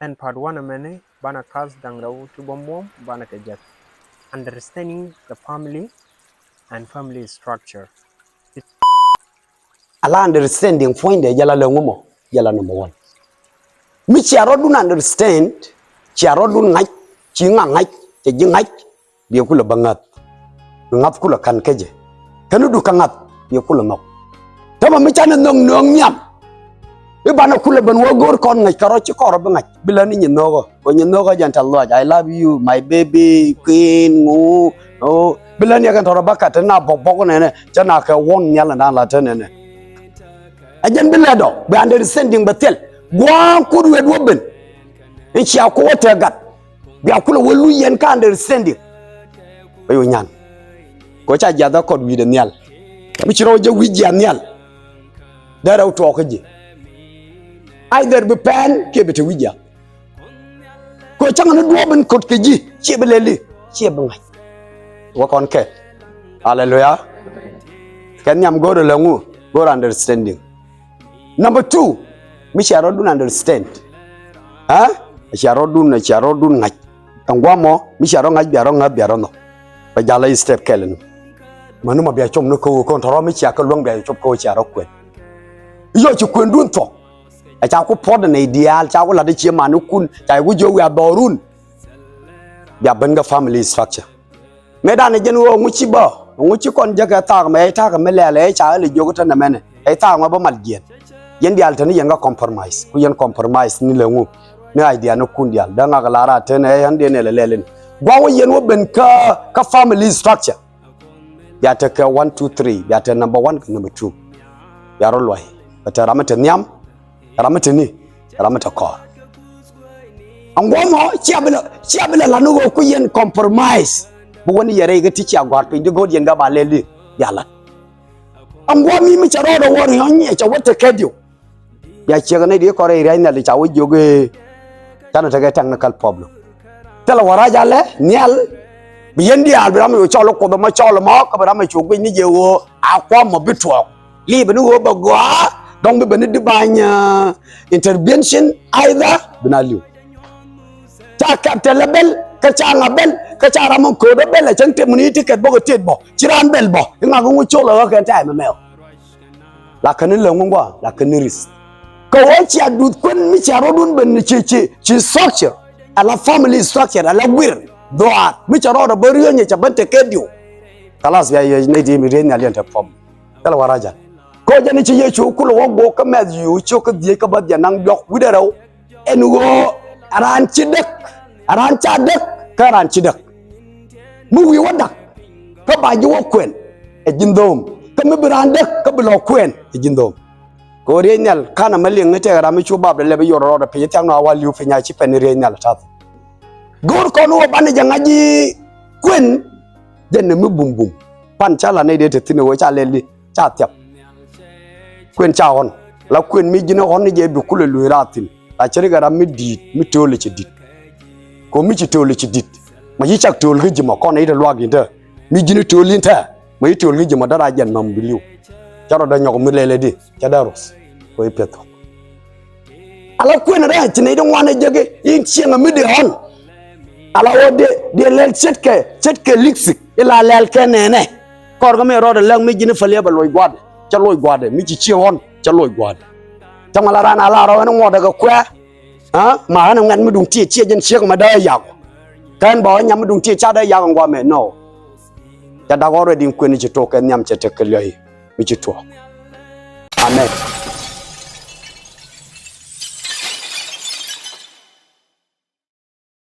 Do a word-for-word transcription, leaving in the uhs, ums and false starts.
Ɛn part one ɛmɛni banɛ kath da̱ŋ rɛw ti buɔ̱m buɔ̱m banɛ kɛ jek. Understanding the family and family structure. Ala understanding puɔ̱nydɛ jɛ la lɛ ŋumɔ jɛ la number one. Mi cia rɔ̱dun understand, cia rɔ̱dun ŋa̱c, ci ŋa̱ ŋa̱c, cɛ ji̱ ŋa̱c, biɛ kulɛ bä ŋa̱th. Bi ŋa̱th kulɛ ka̱n kä jɛ. Kɛn du kä ŋa̱th biɛ kulɛ nhɔk. Tämɛ mi canɛ nhök nööŋ nhiam. I̱ banɛ kulɛ ben wä go̱o̱r kɔn ŋäc kɛ rɔ ci kɔn rɔ bi ŋa̱c. Bi lät ni nyin nhöökä. Kɛ nyin nhöökä jɛn tɛth lɔac. I love you, my baby, queen, ŋu. Bi lät ni ɛ kɛn tɔ̱rɔ bä kat te na bɔk bɔk nɛnɛ. Cä na kɛ wuɔ̱n nhial ni da̱a̱n la te nɛnɛ. Ɛ jɛn bi lät ɔ bi understanding bɛ thil. Gua̱a̱ŋ kut wet wä ben. In cia ku wä tɛ gat. Bia kulɛ wä luc yɛn kä understanding. Bɛ yu nyan. Kɛ ca jiath a kɔt wi̱i̱dɛ nhial. Mi ci rɔw jɛ wi̱i̱ jiath nhial. Dee rɛw tuɔɔk kä ji̱. Either bi pɛn kiɛ bi te wi̱i̱ jiath. Kɛ cäŋ ni duɔ̱ɔ̱p in ko̱t kɛ ji̱ ciɛ bi lɛli ciɛ bi ŋa̱c. Wä kɔn kɛ. Hallelujah. Kɛ nhiam go̱o̱rɛ lɛ ŋu go̱o̱rɛ understanding. Number two, mi cia rɔ̱dun understand. Ɛ cia rɔ̱dun, cia rɔ̱dun ŋa̱c. Ɛn guamɔ mi cia rɔ ŋa̱c bia rɔ ŋa̱th bia rɔ nhɔk. Bɛ jal a step kɛl ni. Mäni mɔ bia com ni kä ɣöö kɔn tɔ̱rɔ mi cia kä luäŋ bia cop kä ɣöö cia rɔ kuɛn. Yɔ ci kuendun thɔk. Ɛ ca ku puɔt ni diaal ca ku lat i̱ cie mani kun ca ku jiök wiaa dhɔrun. Bia ben kä family structure. Mëë dan jɛn ɣöö ŋu ci bä ŋu ci kɔn jek ɛ thaak mɛ ɛ ta̱a̱k mi lɛl ɛ ca ɣäl jiök tä nɛmɛnɛ ɛ thaak mɛ bä mal jiɛn. Yɛn diaal teni yɛn kä compromise ku yɛn compromise ni lɛ ŋu ni idea ni kun diaal dee ŋak lar a ten ɛ yɛn diɛn ɛ lɛ lɛl in. Gua̱a̱ wä yɛn wä ben kä kä family structure. Bia te kɛ one two three bia te number one kɛ number two. Bia rɔ luay bɛ te ram mi te nhiam. Ram mi te ni ram mi te kɔɔr. Aŋuɔmɔ cia bi lɛ cia bi lɛ lat ni ɣöö ku yɛn compromise. Bi wä ni yɛ rɛy kä ti cia gɔ̱a̱r piny di go̱o̱r yɛn gɛ ba lɛl di bia lat. Aŋuɔmi mi cɛ rɔɔdɛ wä riɔ̱ny ɛ cɛ wä te kɛ diw. Bia ciek ni di kɔrɛ iriac nhial di ca wä jiök i̱ canɛ tekɛ technical problem. Thilɛ wä rac alɛ nhial. Bi yɛn diaal bi ram mi cu cɔl i̱ kuoth ɛmɔ cɔl ɛmɔ kä bi ram mi cu guic ni jɛ ɣöö a kuam mɔ bi tuɔɔk. Li̱i̱ bɛ ni ɣöö bɛ gɔaa dɔ̱ŋ bi bɛ ni divine intervention either bi na li̱w. Ca kɛp tɛl ɛ bɛl kä ca ŋa bɛl kä ca ram mi kööt ɛ bɛl ɛ cäŋ tëë mi ni ti kɛt bä kɛ tëët bä ci raan bɛl bä i̱ ŋa kɛ ŋu col ɛ ɣä kɛn tɛ̈ɛ̈ mɛmɛ ɔ. La käni lɛ ŋuŋ gua̱a̱ la käni risk. Kɛ ɣöö cia duth kuän mi cia rɔ̱dun ben ci ci ci structure ala family structure ala guir dhɔaar mi ca rɔɔdɛ bä riönyɛ ca ben tekɛ diw. Kalas bia yɛ nɛy ti mi riey nhial yɛn te pɔm. Thilɛ wä rac jal. Kɛ ɣöö jɛn i̱ ci Yecu kulɛ wä guɔk kä Mɛthiu ciök kä dhieec kä bä dhiɛ naŋ diɔ̱k wi̱cdɛ rɛw. Ɛn ɣöö raan ci däk raan ca däk kä raan ci däk. Mi wi̱i̱ wä da̱k kä ba ji̱ wä kuɛn ɛ ji̱n dho̱o̱m kä mi bi raan däk kä bi lɔ kuɛn ɛ ji̱n dho̱o̱m. Kɛ ɣöö riey nhial ka̱n ɛmɛ liŋ i̱ tëëkɛ ram mi cu bapdɛ lɛp i̱ yor rɔɔdɛ piny i̱ thia̱k nɔ a wä li̱w piny a ci pɛn i̱ riey nhial ta̱th. Go̱o̱r kɔn wä banɛ jɛ ŋa̱c i̱ kuën jɛn ni mi bumbum. Pan ca la nɛy dee te thi̱n ɛ ɣöö ca lɛl i̱ ca thiap. Kuën ca ɣɔn la kuën mi ji̱n ɣɔn ni jɛ bi kulɛ lueer a thi̱n la cä ri kɛ ram mi di̱i̱t mi tööl i̱ ci di̱t. Kɛ ɣöö mi ci tööl i̱ ci di̱t ma ci cak tööl kä ji̱ ma kɔn i̱ te luaak in te mi ji̱n i̱ tööl in te ma ci tööl kä ji̱ ma dee ra jɛn mam bi li̱w. Cä rɔ dee nyɔk mi lɛl ɛ di cä dee ruth kɛ i̱ piɛth kɔ. Ala kuën rɛɛc ci nɛy di ŋuan ɛ jek i̱ in cieŋ ɛ mi dee ɣɔn. Ala ɣöö dee dee lɛl ce̱tkɛ ce̱tkɛ liksik ila lɛl kɛ nɛnɛ. Kɔr kä mi rɔɔdɛ lɛŋ mi ji̱n i̱ päliɛ bɛ loc gua̱dɛ cɛ loc gua̱dɛ mi ci cieŋ ɣɔn cɛ loc gua̱dɛ. Cäŋ ala raan ala rɔw ɛn ŋuɔ̱tdɛ kɛ kuɛ. Ma ɣän ɛ ŋuɛ̈t mi duŋ tiee ciɛ jɛn ciek mɛ dee yak. Kɛn bɛ ɣän nyam mi duŋ tiee ca dee yak ŋuamɛ nɔ. Cɛ dak already in kuën i̱ ci tok kɛ nhiam cɛ tek kɛ liɔ̱i mi ci tuɔɔk. Amen.